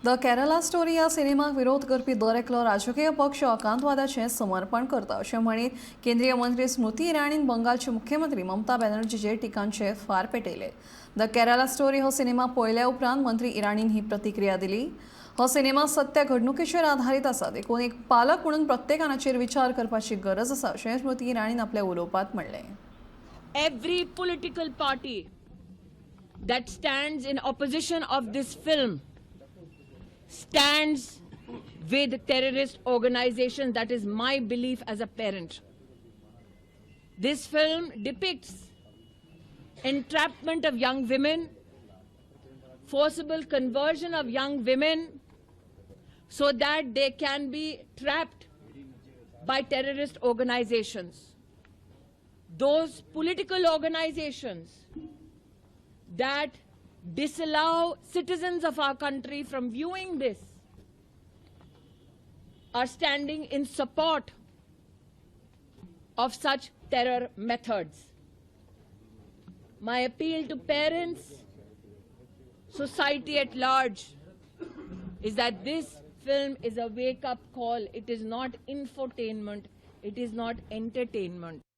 The Kerala story ह्या सिनेमाक विरोध करपी दर एकलो राजकीय पक्ष आकांतवादाचें समर्पण करता अशें म्हणीत केंद्रीय मंत्री स्मृती इराणीन बंगालचे मुख्यमंत्री ममता बॅनर्जीचेर टिकांचे फार पेटयले. The Kerala story हो सिनेमा पळयल्या उपरांत मंत्री इराणीन ही प्रतिक्रिया दिली. हो सिनेमा सत्य घडणुकेचेर आधारीत आसा, देखून एक पालक म्हणून प्रत्येकान हाचेर विचार करपाची गरज आसा अशें स्मृती इराणीन आपल्या उलोवपांत म्हणलें. Every political party that stands in opposition of this film stands with terrorist organizations. That is my belief as a parent. This film depicts entrapment of young women, forcible conversion of young women so that they can be trapped by terrorist organizations. Those political organizations that disallow citizens of our country from viewing this are standing in support of such terror methods. My appeal to parents, society at large, is that this film is a wake up call. It is not infotainment, it is not entertainment.